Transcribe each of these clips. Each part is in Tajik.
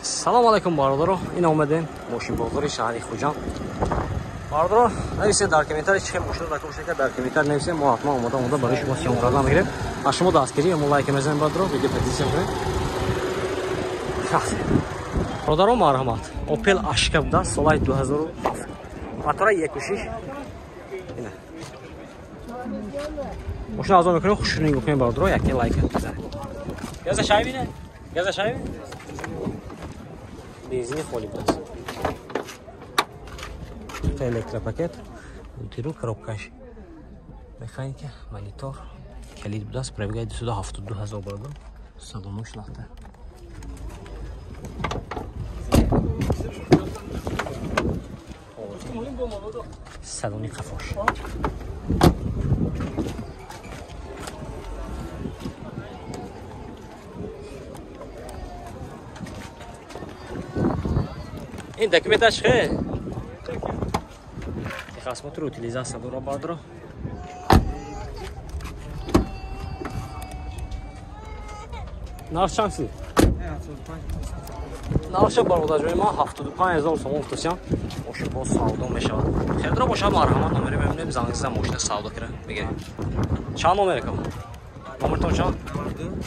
Салом алейкум бародаро, ин омадем мошинбозори шаҳри Хуҷанд. Бародаро, нависед дар комментарий чӣ мошина дар ком дар комментарий нависед, мо ҳатман омода барои шумо съём кардан мегирем. Аз шумо дастгирӣ, мо лайк мезанем бародаро, видео подписия кунед. Бародаро, марҳамат. Opel Ashka буда, солаи 2007. Мотора 1.6. Ина. Мошина азон мекунем, хуш нигоҳ кунед бародаро, яке лайк бизанед. Газа шайбине? Газа шайбине? Бензини холӣ будааст. Электропакет, мультирул, коробкаш, механика, монитор, калид будааст, пробегаи 272 ҳазор бародар. Салонош лахта. Салони қафош. Ин документаш хе? Техосмотр, утилизация дора бародаро. Нарх чанд си? Нархша бародарҷони ман 75 000 сомон гуфтасям. Мошин боз савдо мешавад. Хелдро бошад, марҳамат, номери мебинем, занг зан мошина савдо кира бигирем. Чанд номер кам? Номертон чанд?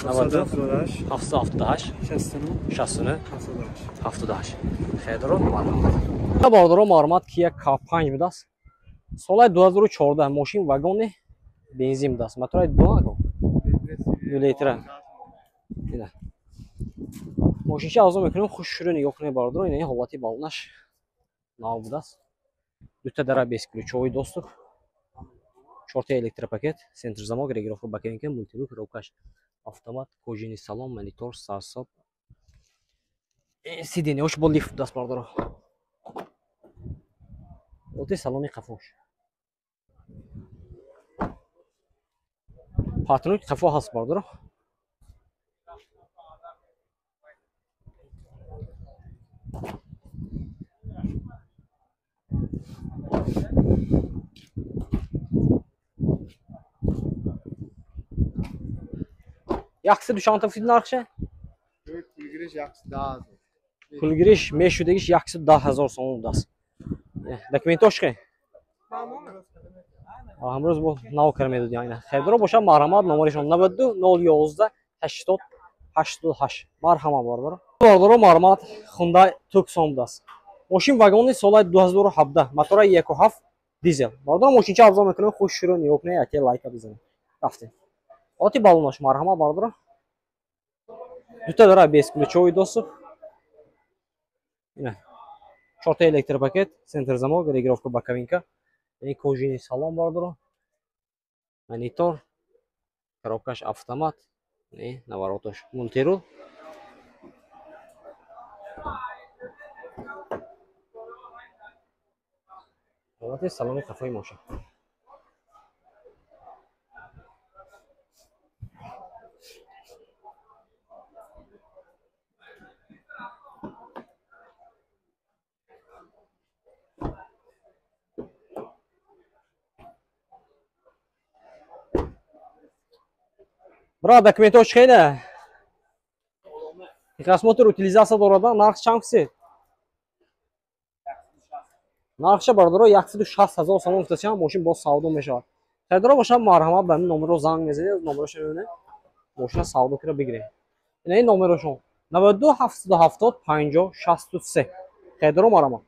92 778 69 78. Хелдро марҳамат. Бародаро, марҳамат, Kia K5 будааст. Солаи 2014, мошин вагони бензин будааст. Мотораи 2 литра. Ина. Мошинча азон мекунем, хуш шурӯ нигоҳ кунед бародаро, ина ҳолати балонаш нав будааст. Дута дара бесключовый доступ. Чорта электропакет, центр замок, регулировка боковинка, мультирул, коробкаш автомат, кожаный салон, монитор, сарсоб. Сиденьяш бо лифт будааст бародаро. Оти салони қафош. Патрони қафо ҳаст бародаро. Яксиду чанд фид нархша? Пулгириш 110 000. Пулгириш мешудагиш 110 000 сомон будааст. Документош ки? Ҳамрӯз бо нав кар медод яъне. Хелдро бошад, марҳамат, номерашон 92 011 80 88. Марҳамат бародаро. Бародаро, марҳамат, Hyundai Tucson будааст. Мошин вагони солаи 2017, мотора 1.7 дизел. Бародаро, мошинча арзон мекунем, хуш шурӯ нигоҳ кунед, яке лайка бизанед. Рафтем. Оти балонаш марҳамат бародаро. Дута дара бесключовый доступ. Ина. Чорта электропакет, центр замок, регулировка боковинка. Яъне кожаный салон бародаро. Монитор, коробкаш автомат, не, навороташ мультирул. Ҳолати салони қафои мошин. Брат, документош хеле. Техосмотр, утилизация дорада, нарх чанд фисед? Нархша бародаро 160 000 сомон гуфтасям, мошин боз савдо мешавад. Харидоро бошад, марҳамат, ба ин номерро занг мезанед, номерошо мебинед, мошина савдо кира бигиред. Ина ин номерошон 92 770 50 63. Харидоро марҳамат.